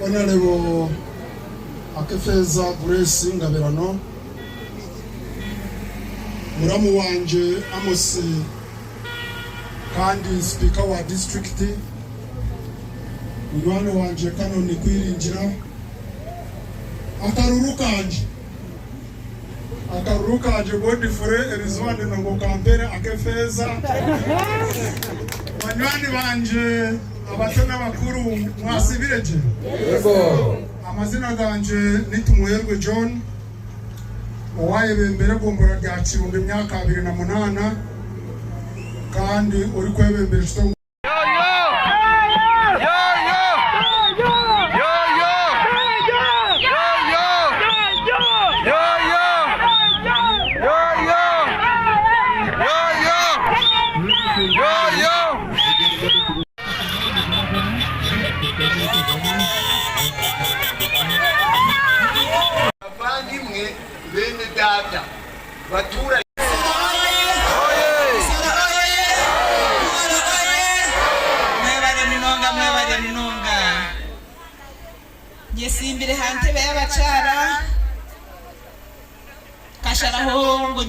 Honorable Akifeza Grace Ngabirano, muramu wanje Amos kandi speaker wa district, munywani wanje Kanoni Kwiringira, akaruru kanje, akaruru kanje Godfrey Erizwande ngo kampere Akifeza, banywani banje abato n'abakuru, mwasibireje. Amazina ganje ni Tumuherwe John, owayebembere gombora rya Kirumba emyaka 28 kandi uri kwebembera ekitongore. Bavandimwe, bene data, baturage. Mwebale munonga, mwebale munonga. Nyesimbire ha ntebe y'abakyara kasharaho ngo.